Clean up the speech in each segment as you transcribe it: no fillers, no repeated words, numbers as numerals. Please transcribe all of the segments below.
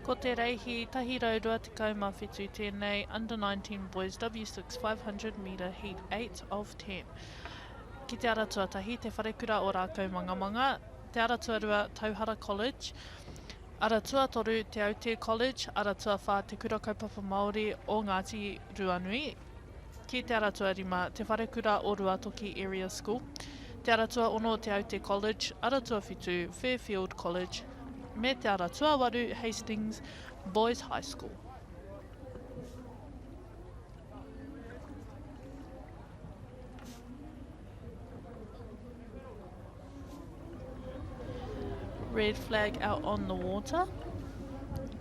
Ko te reihi 127 tēnei Under 19 Boys W6 500 metre Heat 8 of 10. Ki te ara tuatahi, Te Wharekura o Rākaumangamanga, te ara tuarua, Tauhara College, ara tuatoru, Te Aute College, ara tuawhā, Te Kura Kaupapa Māori o Ngāti Ruanui, Ki te ara tuarima, Te Wharekura o Ruatoki Area School, Te Ara Tuaono, Te Aute College, Ara Tuawhitu, Fairfield College, me Te Ara Tuawaru, Hastings Boys High School. Red flag out on the water.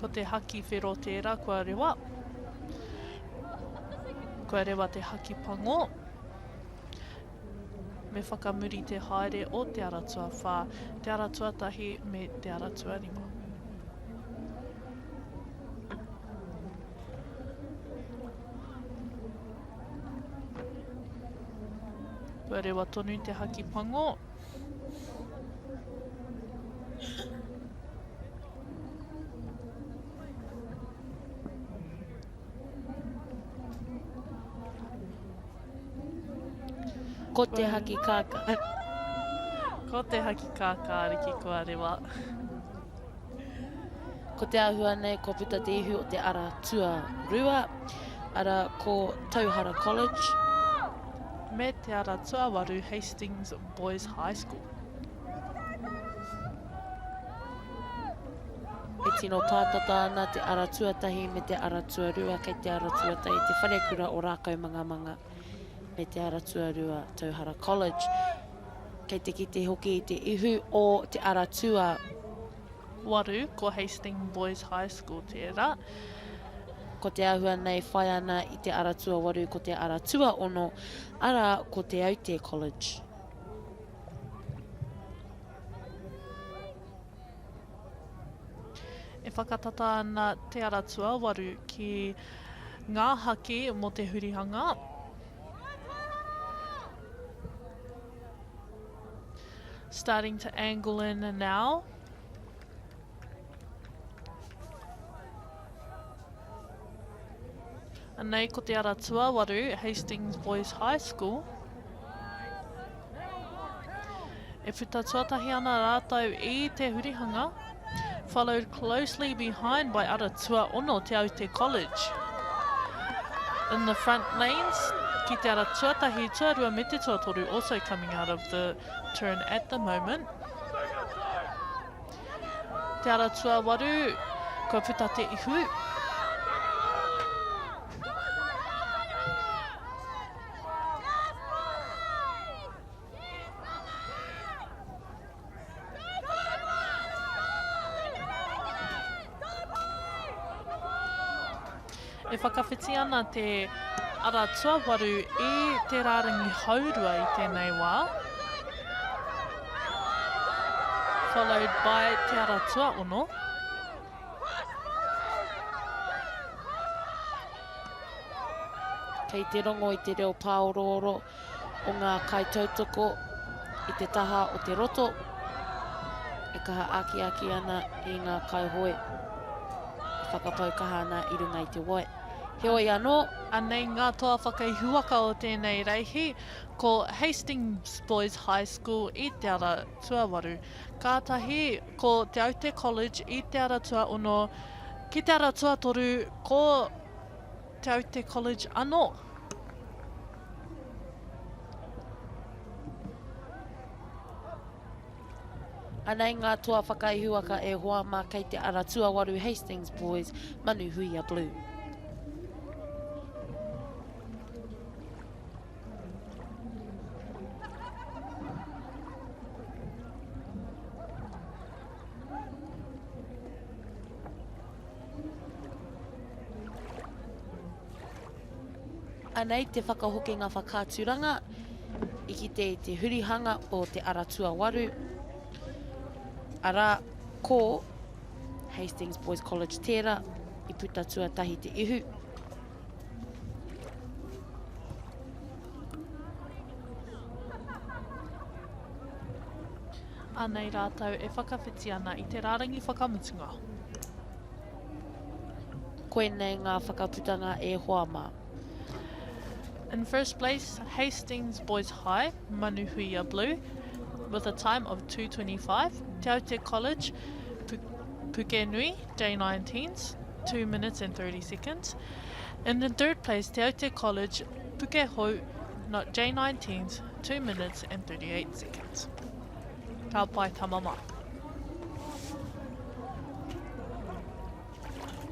Ko te haki whero tērā kua rewa. Kua rewa te haki pango. Me whakamuri te haere o te ara tuawhā, te ara tuatahi me te ara tuarima. Kua rewa tonu te haki pango. Ko te haki kākā. Ko te haki kākāriki kua rewa. Ko te āhua nei kua puta te ihu o te ara tuarua, ara ko Tauhara College. Me te ara tuawaru Hastings Boys High School. E tino pātata ana te ara tuatahi me te ara tuarua kei te ara tuatahi te wharekura o Rākaumangamanga me te ara tuarua Tauhara College. Kei te kite hoki i te ihu o te ara tua. Waru, ko Hastings Boys High School tērā. Ko te āhua nei whai ana i te ara tuawaru ko te ara tuaono, arā, ko Te Aute College. E whakatata ana te ara tuawaru ki ngā haki mō te hurihanga. Starting to angle in now. Anei ko te ara tuawaru, Hastings Boys High School. E puta tuatahi ana rātou i te hurihanga, followed closely behind by Ara Tuaono Te Aute College. In the front lanes, ki te ara tuatahi, tuarua me te tuatoru also coming out of the turn at the moment. Te ara tuawaru, kua puta te ihu. E whakawhiti ana te ara tuawaru i te rārangi haurua i tēnei wā. Followed by te ara tuaono. Kei te rongo i te reo pāorooro o ngā kaitautoko i te taha o te roto e kaha akiaki ana i ngā kaihoe e whakapau kaha ana i runga i te wai. Heoi anō. Anei ngā toa whakaihuwaka o tēnei reihi, ko Hastings Boys High School i te ara tuawaru. Kātahi ko Te Aute College i te ara tuaono, ki te ara tuatoru ko Te Aute College anō. Anei ngā toa whakaihuwaka e hoa mā kei te ara tuawaru Hastings Boys, Manuhuia Blue. Anei te whakahokinga whakaaturanga i kite i te hurihanga o te ara tuawaru, arā, ko Hastings Boys College tērā i puta tuatahi te ihu. Anei rātou e whakawhiti ana i te rārangi whakamutunga. Koinei ngā whakaputanga e hoa mā. In first place, Hastings Boys High, Manuhuia Blue, with a time of 2.25. Te Aute College, Pukenui, J19s, 2 minutes and 30 seconds. In the third place, Te Aute College, Pukehou, not J19s, 2 minutes and 38 seconds. Ka pai tama mai.